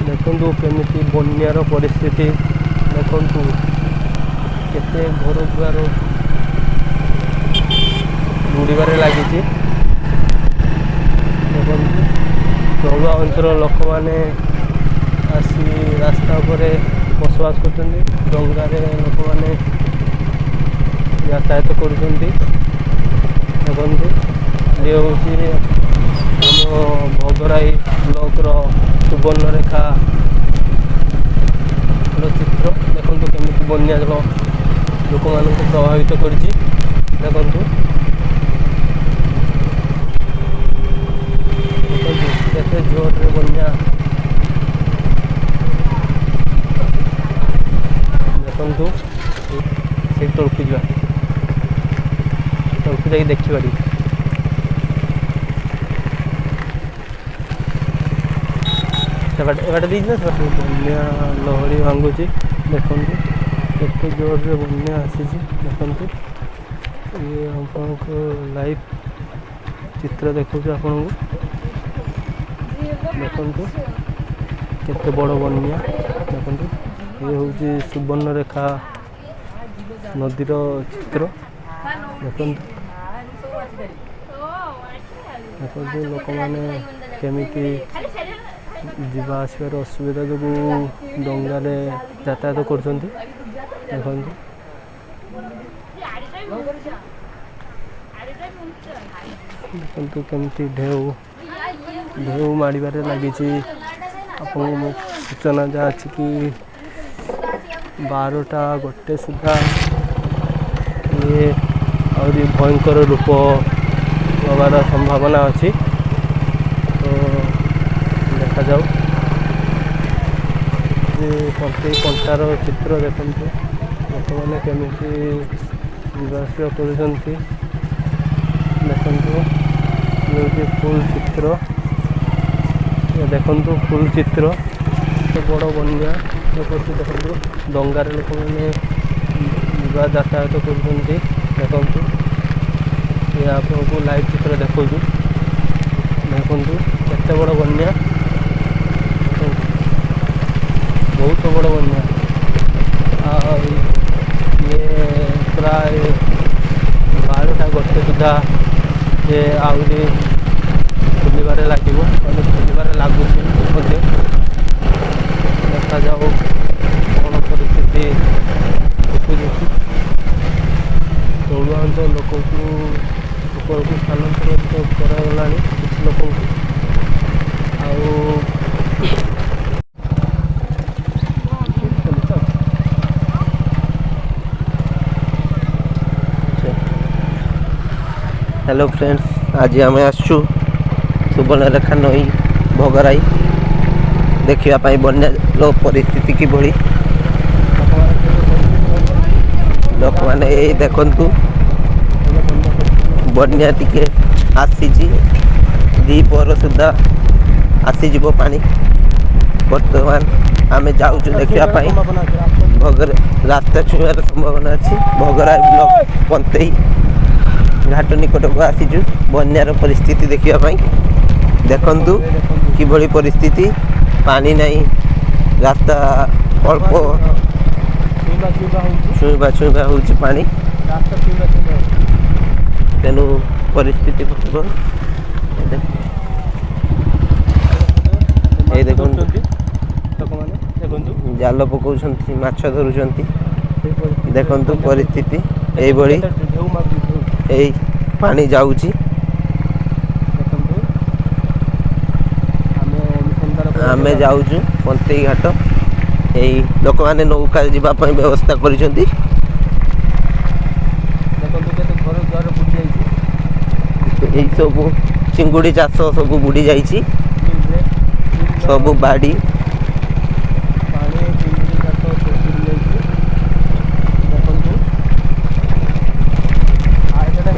ଦେଖନ୍ତୁ କେମିତି ବନ୍ୟାର ପରିସ୍ଥିତି। ଦେଖନ୍ତୁ କେତେ ଘର ଦ୍ୱାର ବୁଡ଼ିବାରେ ଲାଗିଛି। ଦେଖନ୍ତୁ ତଳୁଆ ଅଞ୍ଚଳର ଲୋକମାନେ ଆସି ରାସ୍ତା ଉପରେ ବସବାସ କରୁଛନ୍ତି। ଡଙ୍ଗାରେ ଲୋକମାନେ ଯାତାୟାତ କରୁଛନ୍ତି। ଦେଖନ୍ତୁ ଇଏ ହେଉଛି ଆମ ଭୋଗରାଇ ବ୍ଲକର ସୁବର୍ଣ୍ଣରେଖା ଚିତ୍ର। ଦେଖନ୍ତୁ କେମିତି ବନ୍ୟା ଜଳ ଲୋକମାନଙ୍କୁ ପ୍ରଭାବିତ କରିଛି। ଦେଖନ୍ତୁ ଦେଖନ୍ତୁ କେତେ ଜୋରରେ ବନ୍ୟା। ଦେଖନ୍ତୁ ସେଇ ତଳକୁ ଯିବା, ତଳକୁ ଯାଇକି ଦେଖିବା ଟିକେ। ସେବାଟେ ଏବାଟେ ଦେଇଛି ନା ସେବାଟେ ବନ୍ୟା ଲହଡ଼ି ଭାଙ୍ଗୁଛି। ଦେଖନ୍ତୁ କେତେ ଜୋରରେ ବନ୍ୟା ଆସିଛି। ଦେଖନ୍ତୁ ଇଏ ଆପଣଙ୍କ ଲାଇଭ୍ ଚିତ୍ର ଦେଖାଉଛି ଆପଣଙ୍କୁ। ଦେଖନ୍ତୁ କେତେ ବଡ଼ ବନ୍ୟା। ଦେଖନ୍ତୁ ଇଏ ହେଉଛି ସୁବର୍ଣ୍ଣରେଖା ନଦୀର ଚିତ୍ର। ଦେଖନ୍ତୁ ଦେଖନ୍ତୁ ଲୋକମାନେ କେମିତି ଯିବା ଆସିବାର ଅସୁବିଧା ଯୋଗୁଁ ଡଙ୍ଗାରେ ଯାତାୟାତ କରୁଛନ୍ତି। ଦେଖନ୍ତୁ ଦେଖନ୍ତୁ କେମିତି ଢେଉ ଢେଉ ମାଡ଼ିବାରେ ଲାଗିଛି। ଆପଣଙ୍କୁ ମୁଁ ସୂଚନା ଯାହା ଅଛି କି 12ଟା 1 ସୁଦ୍ଧା ଇଏ ଆହୁରି ଭୟଙ୍କର ରୂପ ହେବାର ସମ୍ଭାବନା ଅଛି। ତ ଦେଖାଯାଉ। କଣ୍ଟେଇ କଣ୍ଟାର ଚିତ୍ର ଦେଖନ୍ତୁ ଲୋକମାନେ କେମିତି ଯିବା ଆସିବା କରୁଛନ୍ତି। ଦେଖନ୍ତୁ ଇଏ ହେଉଛି ଫୁଲ୍ ଚିତ୍ର। ଦେଖନ୍ତୁ ଫୁଲ୍ ଚିତ୍ର, ବଡ଼ ବନ୍ୟା ଦେଖନ୍ତୁ ଡଙ୍ଗାରେ ଲୋକମାନେ ଯିବା ଯାତାୟାତ କରୁଛନ୍ତି। ଦେଖନ୍ତୁ ଇଏ ଆପଣଙ୍କୁ ଲାଇଭ୍ ଚିତ୍ର ଦେଖାଉଛୁ। ଦେଖନ୍ତୁ କେତେ ବଡ଼ ବନ୍ୟା, ବହୁତ ବଡ଼ ବନ୍ୟା। ଆଉ ଇଏ ପ୍ରାୟ 12ଟା 1 ସୁଦ୍ଧା ସେ ଆହୁରି ଖୋଲିବାରେ ଲାଗିବ, ମାନେ ଖୋଲିବାରେ ଲାଗୁଛି ମଧ୍ୟ। ଦେଖାଯାଉ କ'ଣ ପରିସ୍ଥିତି ଉପୁଜୁଛି। ତଳୁଆ ଅଞ୍ଚଳ ଲୋକଙ୍କୁ ଉପରକୁ ସ୍ଥାନାନ୍ତରିତ କରାଗଲାଣି କିଛି ଲୋକଙ୍କୁ। ଆଉ ହ୍ୟାଲୋ ଫ୍ରେଣ୍ଡସ୍, ଆଜି ଆମେ ଆସିଛୁ ସୁବର୍ଣ୍ଣରେଖା ନଈ ଭୋଗରାଇ ଦେଖିବା ପାଇଁ ବନ୍ୟାର ପରିସ୍ଥିତି କିଭଳି। ଲୋକମାନେ ଏଇ ଦେଖନ୍ତୁ ବନ୍ୟା ଟିକେ ଆସିଛି, ଦ୍ୱିପହର ସୁଦ୍ଧା ଆସିଯିବ ପାଣି। ବର୍ତ୍ତମାନ ଆମେ ଯାଉଛୁ ଦେଖିବା ପାଇଁ। ଭୋଗରେ ରାସ୍ତା ଛୁଇଁବାର ସମ୍ଭାବନା ଅଛି। ଭୋଗରାଇ ବ୍ଲକ ପନ୍ତେଇ ଘାଟ ନିକଟକୁ ଆସିଛୁ ବନ୍ୟାର ପରିସ୍ଥିତି ଦେଖିବା ପାଇଁ। ଦେଖନ୍ତୁ କିଭଳି ପରିସ୍ଥିତି, ପାଣି ନାହିଁ, ରାସ୍ତା ଅଳ୍ପ ଛୁଇଁବା ଛୁଇଁବା ହେଉଛି ପାଣି। ତେଣୁ ପରିସ୍ଥିତି ଏଇ ଦେଖନ୍ତୁ ଜାଲ ପକାଉଛନ୍ତି, ମାଛ ଧରୁଛନ୍ତି। ଦେଖନ୍ତୁ ପରିସ୍ଥିତି ଏଇଭଳି, ଏଇ ପାଣି ଯାଉଛି। ଆମେ ଯାଉଛୁ ପନ୍ତେଇ ଘାଟ। ଏଇ ଲୋକମାନେ ନୌକାରେ ଯିବା ପାଇଁ ବ୍ୟବସ୍ଥା କରିଛନ୍ତି। ଏଇ ସବୁ ଚିଙ୍ଗୁଡ଼ି ଚାଷ ସବୁ ବୁଡ଼ି ଯାଇଛି, ସବୁ ବାଡ଼ି।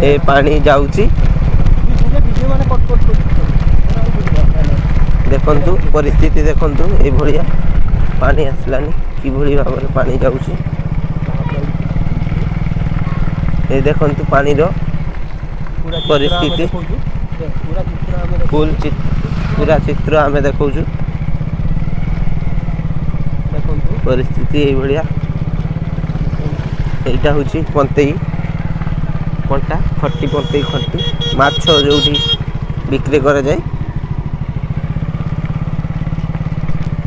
ଏ ପାଣି ଯାଉଛି। ଦେଖନ୍ତୁ ପରିସ୍ଥିତି ଦେଖନ୍ତୁ, ଏଇଭଳିଆ ପାଣି ଆସିଲାନି, କିଭଳି ଭାବରେ ପାଣି ଯାଉଛି। ଏ ଦେଖନ୍ତୁ ପାଣିର ପରିସ୍ଥିତି, ଫୁଲ୍ ପୁରା ଚିତ୍ର ଆମେ ଦେଖାଉଛୁ। ଦେଖନ୍ତୁ, ପରିସ୍ଥିତି ଏଇଭଳିଆ। ଏଇଟା ହେଉଛି ପନ୍ତେଇ କଣ୍ଟା ଖଟି, ପନ୍ତେଇ ଖଟି ମାଛ ଯେଉଁଠି ବିକ୍ରି କରାଯାଏ।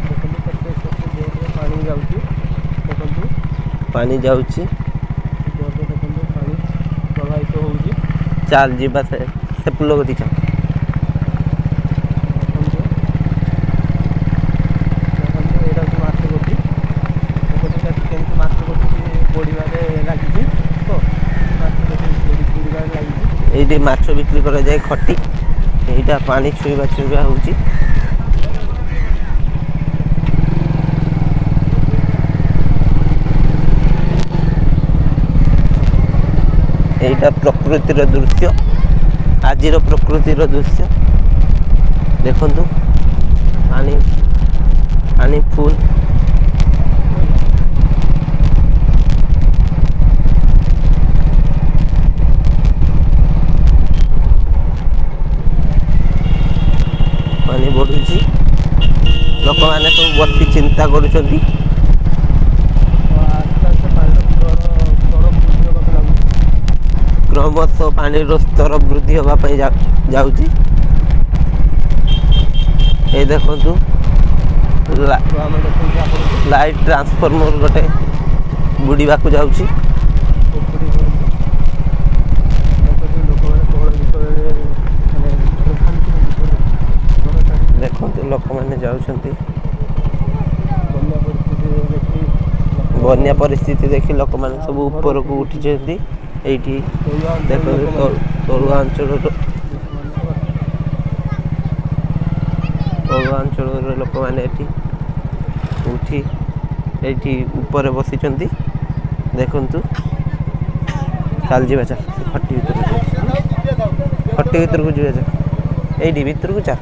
ଦେଖନ୍ତୁ କେତେ କେତେ ଜୋରରେ ପାଣି ଯାଉଛି ଦେଖନ୍ତୁ। ପାଣି ଯାଉଛି। ଜୋରରେ ଦେଖନ୍ତୁ ପାଣି ପ୍ରବାହିତ ହେଉଛି। ଚାଲ ଯିବା ସେ ସେ ପୁଲ କତିକି ଚାଲ। ଦେଖନ୍ତୁ ଦେଖନ୍ତୁ, ଏଇଟା ହେଉଛି ମାଛ ଗୋଟି। ଦେଖନ୍ତୁ କେମିତି ମାଛ ଗୋଟି ବଢ଼ିବାରେ ଲାଗିଛି। ତ ମାଛ ଗୋଟି ବୁଡ଼ିବାରେ ଲାଗିଛି। ଏଇଠି ମାଛ ବିକ୍ରି କରାଯାଏ ଖଟି। ଏଇଟା ପାଣି ଛୁଇଁବା ଛୁଇଁବା ହେଉଛି। ଏଇଟା ପ୍ରକୃତିର ଦୃଶ୍ୟ, ଆଜିର ପ୍ରକୃତିର ଦୃଶ୍ୟ। ଦେଖନ୍ତୁ, ପାଣି ପାଣି ଫୁଲ୍। ପାଣି ବଢୁଛି। ଲୋକମାନେ ସବୁ ବସି ଚିନ୍ତା କରୁଛନ୍ତି। ତ ଆସ୍ତେ ଆସ୍ତେ ପାଣିର ସ୍ତର ବୃଦ୍ଧି ହେବାକୁ ଲାଗୁଛି। କ୍ରମଶଃ ପାଣିର ସ୍ତର ବୃଦ୍ଧି ହେବା ପାଇଁ ଯାଉଛି। ଏଇ ଦେଖନ୍ତୁ, ତ ଆମେ ଦେଖାଉଛୁ ଆପଣଙ୍କୁ। ଲାଇଟ୍ ଟ୍ରାନ୍ସଫର୍ମର ଗୋଟେ ବୁଡ଼ିବାକୁ ଯାଉଛି। ପୋଖରୀ ଦେଖନ୍ତୁ, ଲୋକମାନେ ତଳ ବିକଳରେ ମାନେ ଘର ଛାଡ଼ୁଛନ୍ତି, ଘର ଛାଡ଼ି। ଦେଖନ୍ତୁ, ଲୋକମାନେ ଯାଉଛନ୍ତି। ବନ୍ୟା ପରିସ୍ଥିତି ଦେଖି ବନ୍ୟା ପରିସ୍ଥିତି ଦେଖି ଲୋକମାନେ ସବୁ ଉପରକୁ ଉଠିଛନ୍ତି ଏଇଠି। ତଳୁଆ ଅଞ୍ଚଳ ଦେଖନ୍ତୁ, ଲୋକମାନେ ତଳୁଆ ଅଞ୍ଚଳର ଲୋକମାନେ ଏଠି ଉଠି ଏଇଠି ଉପରେ ବସିଛନ୍ତି। ଦେଖନ୍ତୁ, ଚାଲ ଯିବା, ଚାଲ। ସେ ଖଟି ଭିତରକୁ ଯିବା, ଖଟି ଭିତରକୁ ଯିବା, ଚାଲ। ଏଇଠି ଭିତରକୁ ଚାଲ।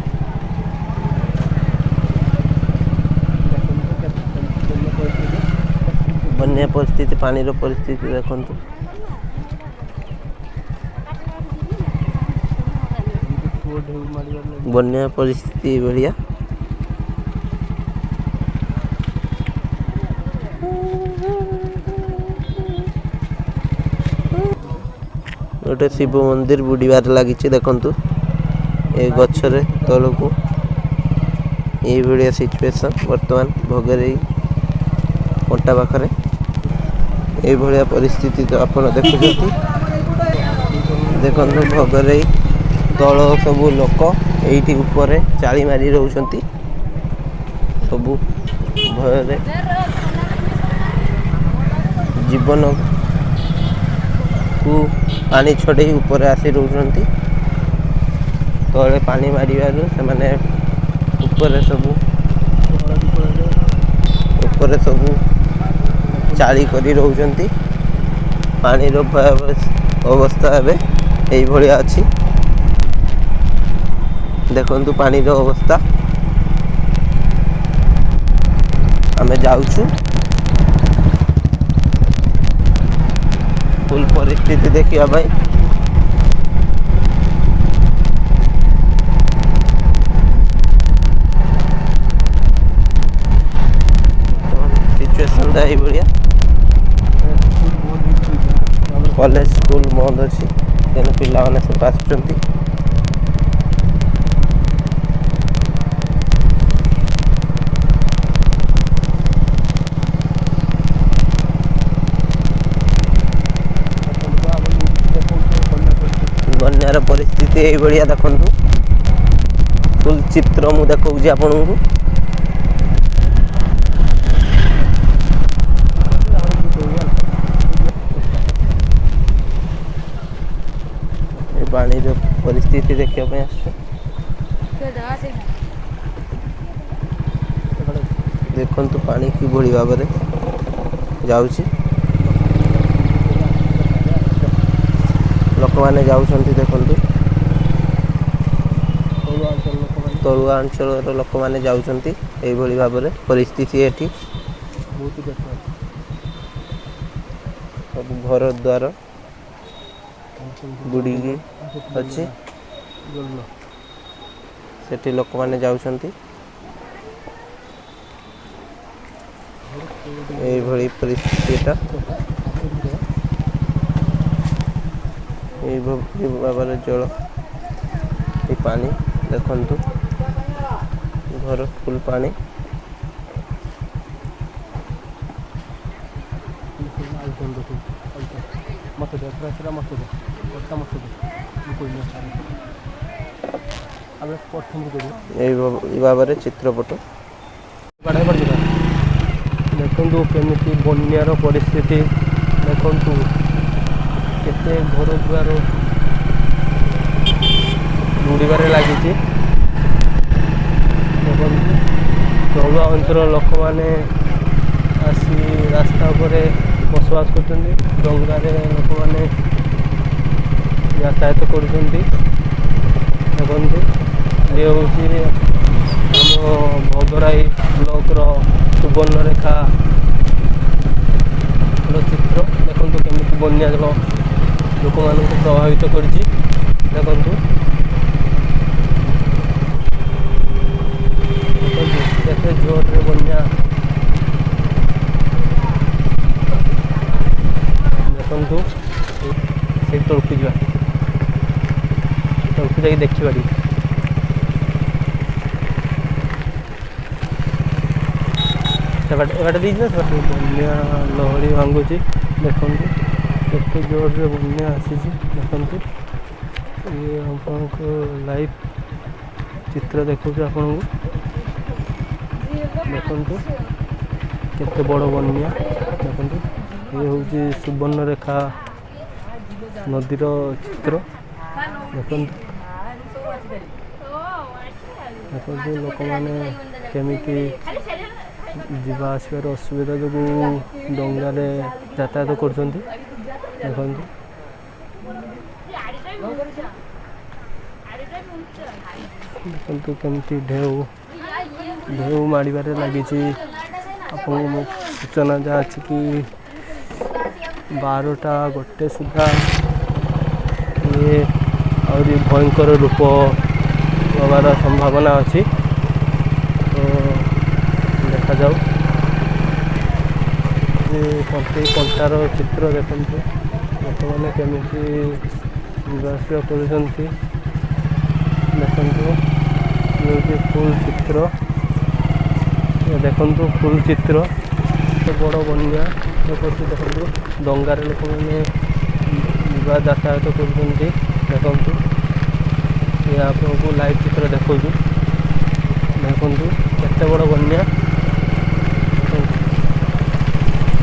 ଦେଖନ୍ତୁ କେତେ ବନ୍ୟା ପରିସ୍ଥିତି। ବନ୍ୟା ପରିସ୍ଥିତି, ପାଣିର ପରିସ୍ଥିତି ଦେଖନ୍ତୁ। ଏମିତି ସୁଅ ଢେଉ ମାରିବାରେ ଲାଗିଛି। ବନ୍ୟା ପରିସ୍ଥିତି ଏଇଭଳିଆ। ଗୋଟେ ଶିବ ମନ୍ଦିର ବୁଡ଼ିବାରେ ଲାଗିଛି। ଦେଖନ୍ତୁ, ଏ ଗଛରେ ତଳକୁ। ଏଇଭଳିଆ ସିଚୁଏସନ୍ ବର୍ତ୍ତମାନ ଭୋଗରେଇ କଣ୍ଟା ପାଖରେ। ଏଇଭଳିଆ ପରିସ୍ଥିତି ତ ଆପଣ ଦେଖୁଛନ୍ତି। ଦେଖନ୍ତୁ, ଭୋଗରେଇ ତଳ ସବୁ ଲୋକ ଏଇଠି ଉପରେ ଚାଳି ମାରି ରହୁଛନ୍ତି। ସବୁ ଭୟରେ ଜୀବନକୁ ପାଣି ଛଡ଼େଇ ଉପରେ ଆସି ରହୁଛନ୍ତି। ତଳେ ପାଣି ମାରିବାରୁ ସେମାନେ ଉପରେ ସବୁ ତଳ ବିକଳରେ ଉପରେ ସବୁ ଚାଳି କରି ରହୁଛନ୍ତି। ପାଣିର ଭୟାବହ ଅବସ୍ଥା ଏବେ ଏଇଭଳିଆ ଅଛି। ଦେଖନ୍ତୁ ପାଣିର ଅବସ୍ଥା। ଆମେ ଯାଉଛୁ ଫୁଲ୍ ପରିସ୍ଥିତି ଦେଖିବା ପାଇଁ। ସିଚୁଏସନଟା ଏଇଭଳିଆ। ସ୍କୁଲ ବନ୍ଦ ହେଇଛି। କଲେଜ ସ୍କୁଲ ବନ୍ଦ ଅଛି, ତେଣୁ ପିଲାମାନେ ସବୁ ଆସୁଛନ୍ତି। ଦେଖନ୍ତୁ, ଆମେ ଦେଖାଉଛୁ ବନ୍ୟା ପରିସ୍ଥିତି। ବନ୍ୟାର ପରିସ୍ଥିତି ଏଇଭଳିଆ। ଦେଖନ୍ତୁ, ଫୁଲ୍ ଚିତ୍ର ମୁଁ ଦେଖାଉଛି ଆପଣଙ୍କୁ। ଏ ପାଣିର ପରିସ୍ଥିତି ଦେଖିବା ପାଇଁ ଆସିଛୁ। ଦେଖନ୍ତୁ ପାଣି କିଭଳି ଭାବରେ ଯାଉଛି। ଲୋକମାନେ ଯାଉଛନ୍ତି, ଦେଖନ୍ତୁ। ତଳୁଆ ଅଞ୍ଚଳ ଲୋକମାନେ ତଳୁଆ ଅଞ୍ଚଳର ଲୋକମାନେ ଯାଉଛନ୍ତି। ଏଇଭଳି ଭାବରେ ପରିସ୍ଥିତି ଏଠି। ବହୁତ ଦେଖ ସବୁ ଘର ଦ୍ୱାର ବୁଡ଼ିକି ଅଛି। ଜଳ। ସେଠି ଲୋକମାନେ ଯାଉଛନ୍ତି। ଏଇଭଳି ପରିସ୍ଥିତି ଏଟା। ଏଇଭଳି ଭାବରେ ଜଳ, ଏଇ ପାଣି ଦେଖନ୍ତୁ, ଘର ଫୁଲ ପାଣି। ମତେ ଦେ ପୁରା ସେଟା, ମତେ ଦେ ଗୋଟା, ମତେ ଦେ। ମୁଁ କହିଲି ଆମେ ପ୍ରଥମରୁ କରିବୁ। ଏଇ ଭାବରେ ଚିତ୍ରପଟ। ଦେଖନ୍ତୁ କେମିତି ବନ୍ୟାର ପରିସ୍ଥିତି, ଦେଖନ୍ତୁ କେତେ ଘର ଦୁଆର ବୁଡ଼ିବାରେ ଲାଗିଛି। ଦେଖନ୍ତୁ, ତଳୁଆ ଅଞ୍ଚଳର ଲୋକମାନେ ଆସି ରାସ୍ତା ଉପରେ ବସବାସ କରୁଛନ୍ତି, ଡଙ୍ଗାରେ ଲୋକମାନେ ଯାତାୟାତ କରୁଛନ୍ତି। ଦେଖନ୍ତୁ, ଇଏ ହେଉଛି ଆମ ଭୋଗରାଇ ବ୍ଲକର ସୁବର୍ଣ୍ଣରେଖା ଚିତ୍ର। ଦେଖନ୍ତୁ କେମିତି ବନ୍ୟା ଜଳ ଲୋକମାନଙ୍କୁ ପ୍ରଭାବିତ କରିଛି। ଦେଖନ୍ତୁ, ଦେଖନ୍ତୁ କେତେ ଜୋରରେ ବନ୍ୟା। ଦେଖନ୍ତୁ, ସେଇ ତଳକୁ ଯିବା, ତଳକୁ ଯାଇକି ଦେଖିବା ଟିକେ। ସେବାଟେ ଏବାଟେ ଦେଇଛି ନା, ସେବାଟେ ବନ୍ୟା ଲହଡ଼ି ଭାଙ୍ଗୁଛି। ଦେଖନ୍ତୁ କେତେ ଜୋରରେ ବନ୍ୟା ଆସିଛି। ଦେଖନ୍ତୁ, ଇଏ ଆପଣଙ୍କ ଲାଇଭ୍ ଚିତ୍ର ଦେଖାଉଛି ଆପଣଙ୍କୁ। ଦେଖନ୍ତୁ କେତେ ବଡ଼ ବନ୍ୟା। ଦେଖନ୍ତୁ, ଇଏ ହେଉଛି ସୁବର୍ଣ୍ଣରେଖା ନଦୀର ଚିତ୍ର। ଦେଖନ୍ତୁ, ଦେଖନ୍ତୁ ଲୋକମାନେ କେମିତି ଯିବା ଆସିବାର ଅସୁବିଧା ଯୋଗୁଁ ଡଙ୍ଗାରେ ଯାତାୟାତ କରୁଛନ୍ତି। ଦେଖନ୍ତୁ, ଦେଖନ୍ତୁ କେମିତି ଢେଉ ଢେଉ ମାଡ଼ିବାରେ ଲାଗିଛି। ଆପଣଙ୍କୁ ମୁଁ ସୂଚନା ଯାହା ଅଛି କି 12ଟା 1 ସୁଦ୍ଧା ଇଏ ଆହୁରି ଭୟଙ୍କର ରୂପ ନେବାର ସମ୍ଭାବନା ଅଛି। ତ ଦେଖାଯାଉ। କଣ୍ଟେଇ କଣ୍ଟାର ଚିତ୍ର। ଦେଖନ୍ତୁ ଲୋକମାନେ କେମିତି ଯିବା ଆସିବା କରୁଛନ୍ତି। ଦେଖନ୍ତୁ, ଇଏ ହେଉଛି ଫୁଲ୍ ଚିତ୍ର। ଦେଖନ୍ତୁ ଫୁଲ୍ ଚିତ୍ର, ଏତେ ବଡ଼ ବନ୍ୟା ଦେଖନ୍ତୁ। ଦେଖନ୍ତୁ, ଡଙ୍ଗାରେ ଲୋକମାନେ ଯିବା ଯାତାୟାତ କରୁଛନ୍ତି। ଦେଖନ୍ତୁ, ଇଏ ଆପଣଙ୍କୁ ଲାଇଭ୍ ଚିତ୍ର ଦେଖାଉଛୁ। ଦେଖନ୍ତୁ କେତେ ବଡ଼ ବନ୍ୟା,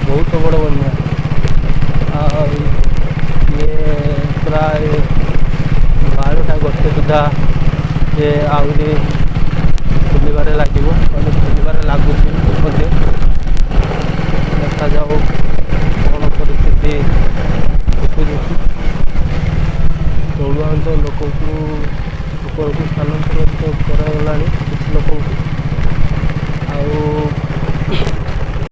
ବହୁତ ବଡ଼ ବନ୍ୟା। ଆଉ ଇଏ ପ୍ରାୟ 12ଟା 1 ସୁଦ୍ଧା ଇଏ ଆହୁରି ଫୁଲିବାରେ ଲାଗିବ, ମାନେ ଫୁଲିବାରେ ଲାଗୁଛି ମଧ୍ୟ। ଦେଖାଯାଉ କ'ଣ ପରିସ୍ଥିତି ଉପୁଜୁଛି। ତଳୁଆ ଅଞ୍ଚଳ ଲୋକଙ୍କୁ ଉପରକୁ ସ୍ଥାନାନ୍ତରିତ କରାଗଲାଣି କିଛି ଲୋକଙ୍କୁ, ଆଉ